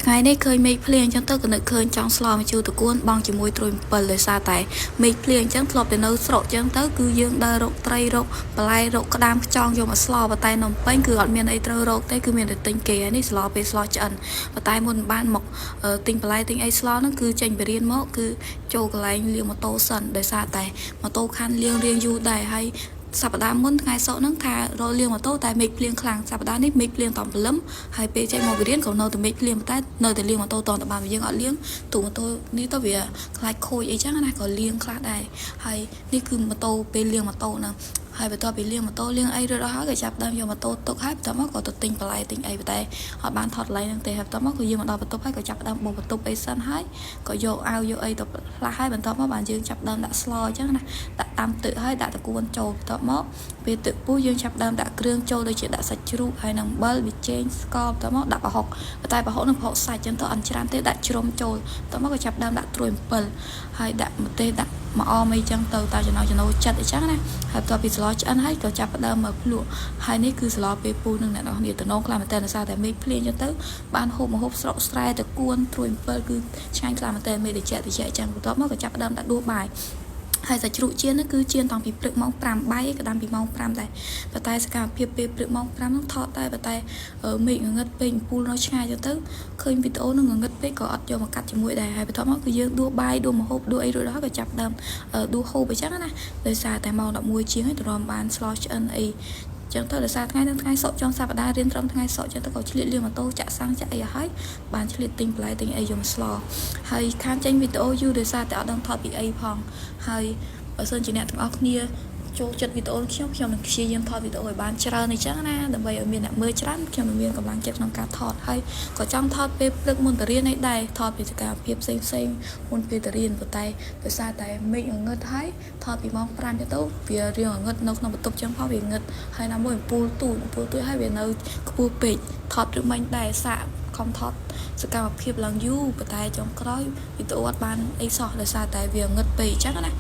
ថ្ងៃនេះឃើញមេឃភ្លៀងអញ្ចឹងទៅក៏នឹកឃើញចង់ស្លម្ជូរត្រកួនបង់ជាមួយត្រួយអំពិលដោយសារតែមេឃភ្លៀងអញ្ចឹងធ្លាប់តែនៅស្រុកអញ្ចឹងទៅគឺយើងដើររកត្រីរកបន្លែរកក្តាមខ្ចង់យកមកស្លប៉ុន្តែនៅភ្នំពេញគឺអត់មានអីត្រូវរកទេគឺមានតែទិញគេហើយនេះស្លពេលស្លឆ្អិនប៉ុន្តែមុនបានមកទិញបន្លែទិញអីស្លហ្នឹងគឺចេញពីរៀនមកគឺចូលកន្លែងលាងម៉ូតូសិនដោយសារតែម៉ូតូខាន់លាងរៀងយូរដែរហើយសប្តាហ៍មុនថ្ងៃសុក្រហ្នឹងថារកលាងម៉ូតូតែមេឃភ្លៀងខ្លាំងសប្តាហ៍នេះមេឃភ្លៀងតំព្រលឹមហើយពេលចេញមកពីរៀនក៏នៅតែមេឃភ្លៀងតែនៅតែលាងម៉ូតូតតបានយើងអត់លាងទូម៉ូតូនេះទៅវាខ្លាចខូចអីចឹងណាក៏លាងខ្លះដែរហើយនេះគឺម៉ូតូពេលលាងម៉ូតូហ្នឹងហើយបន្ទាប់ពីលាងម៉ូតូលាងអីរួចអស់ហើយក៏ចាប់ដើមយកម៉ូតូទុកហើយបន្ទាប់មកក៏ទៅទិញបន្លែទិញអីប៉ុន្តែអត់បានថតឡៃហ្នឹងទេហើយបន្ទាប់មកក៏យើងមកដល់បន្ទប់ហើយក៏ចាប់ដើមបោសបន្ទប់អីសិនហើយក៏យកអាវយកអីទៅផ្លាស់ហើយបន្ទាប់មកបានយើងចាប់ដើមដាក់ស្លអញ្ចឹងណាដាក់តាមទឹកហើយដាក់ត្រកួនចូលបន្ទាប់មកពេលទឹកពុះយើងចាប់ដើមដាក់គ្រឿងចូលដូចជាដាក់សាច់ជ្រូកហើយនឹងអំបិលប៊ីចេងស្ករបន្ទាប់មកដាក់ប្រហុកប៉ុន្តែប្រហុកនឹងប្រហុកសាច់អញ្ចឹងទៅអត់ច្រើនទេដាក់ជ្រុំចូលបន្ទាប់មកក៏ចាប់ដើមដាក់ត្រួយអំពិលហើយដាក់ម្ទេសដាក់មកអមអីចឹងទៅតាមចំណោចំណូលចិត្តអីចឹងណាហើយបន្ទាប់ពីស្លឆ្អិនហើយក៏ចាប់ផ្ដើមមកភ្លក់ហើយនេះគឺស្លពេលពូនឹងអ្នកនរគ្នាតំណងខ្លាំងមែនតើដោយសារតែមេឃភ្លៀងចឹងទៅបានហូបម្ហូបស្រុកស្រែតកួនត្រួយអំពិលគឺឆ្ងាញ់ខ្លាំងមែនតើមេឃតិចតិចចឹងបន្ទាប់មកក៏ចាប់ផ្ដើមដាក់ដួសបាយហើយសាច់ជ្រូកចៀនហ្នឹងគឺចៀនតាំងពីព្រឹកម៉ោង5បាយក៏តាមពីម៉ោង5ដែរប៉ុន្តែសកម្មភាពពេលព្រឹកម៉ោង5ហ្នឹងថតដែរប៉ុន្តែមេឃងងឹតពេកអំពូលនៅឆ្ងាយទៅឃើញវីដេអូហ្នឹងងងឹតពេកក៏អត់យកមកកាត់ជាមួយដែរហើយបន្ទាប់មកគឺយើងដួសបាយដួសម្ហូបដួសអីរួចដល់ក៏ចាប់ដើមដួសហូបអញ្ចឹងណាដោយសារតែម៉ោង11ជាងហើយទ្រាំបានស្លោឆ្អិនអីចឹងទៅដោយសារថ្ងៃនឹងថ្ងៃសុក្រចុងសប្តាហ៍រៀនត្រឹមថ្ងៃសុក្រចឹងទៅក៏ឆ្លៀតលាងម៉ូតូចាក់សាំងចាក់អីឲ្យបានឆ្លៀតទិញបន្លែទិញអីយកមកស្លហើយខានចេញវីដេអូយូរដោយសារតែអត់ដឹងថតពីអីផងហើយបើសិនជាអ្នកទាំងអស់គ្នាចូលចិត្តវីដេអូខ្ញុំខ្ញុំនឹងព្យាយាមថតវីដេអូឲ្យបានច្រើនអញ្ចឹងណាដើម្បីឲ្យមានអ្នកមើលច្រើនខ្ញុំនឹងមានកម្លាំងចិត្តក្នុងការថតហើយក៏ចង់ថតពេលព្រឹកមុនទៅរៀនអីដែរថតពីសកម្មភាពផ្សេងផ្សេងមុនពេលទៅរៀនប៉ុន្តែដោយសារតែមេឃងងឹតហើយថតពីម៉ោង5ទៅវារៀងងងឹតនៅក្នុងបន្ទប់ចឹងផងវាងឹតហើយណាមួយអំពូលទូចអំពូលទូចហើយវានៅខ្ពស់ពេកថតឬមិញដែរសាកខំថតសកម្មភាពឡើងយូរប៉ុន្តែចុងក្រោយវីដេអូអត់បានអីសោះដោយសារតែវាងឹតពេកអញ្ចឹងណា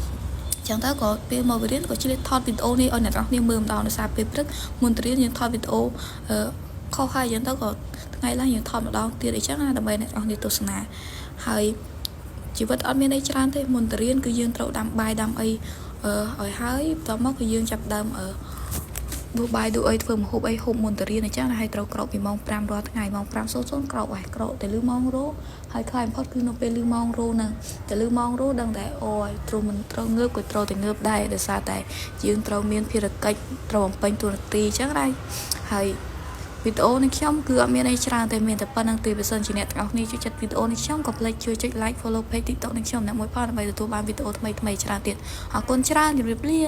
ចឹងទៅក៏ពេលមករៀនក៏ឆ្លៀតថតវីដេអូនេះឲ្យអ្នកទាំងអស់គ្នាមើលម្ដងដោយសារពេលព្រឹកមុនទៅរៀនយើងថតវីដេអូខុសហើយចឹងទៅក៏ថ្ងៃឡើងយើងថតម្ដងទៀតអីចឹងណាដើម្បីអ្នកទាំងអស់គ្នាទស្សនាហើយជីវិតអត់មានអីច្រើនទេមុនទៅរៀនគឺយើងត្រូវដាំបាយដាំអីឲ្យហើយបន្ទាប់មកគឺយើងចាប់ដើមអឺដួសបាយដួសអីធ្វើម្ហូបអីហូបមុនទៅរៀនអញ្ចឹងហើយត្រូវក្រោកពីម៉ោង5រាល់ថ្ងៃម៉ោង5:00ក្រោកហើយក្រោកតែលឺម៉ោងរោហើយខ្លាយបំផុតគឺនៅពេលលឺម៉ោងរោហ្នឹងតែលឺម៉ោងរោដឹងតែអូយត្រូវមិនត្រូវងើបក៏ត្រូវតែងើបដែរដោយសារតែយើងត្រូវមានភារកិច្ចត្រូវបំពេញតួនាទីអញ្ចឹងដែរហើយវីដេអូនេះខ្ញុំគឺអត់មានអីច្រើនតែមានតែប៉ុណ្្នឹងទេបើសិនជាអ្នកទាំងអស់គ្នាចូលចិត្តវីដេអូនេះខ្ញុំកុំភ្លេចជួយចុច like follow page TikTok នេះខ្ញុំអ្នកមួយផងដើម្បីទទួលបានវីដេអូថ្មីៗច្រើនទៀតអរគុណច្រើនជម្រាបលា។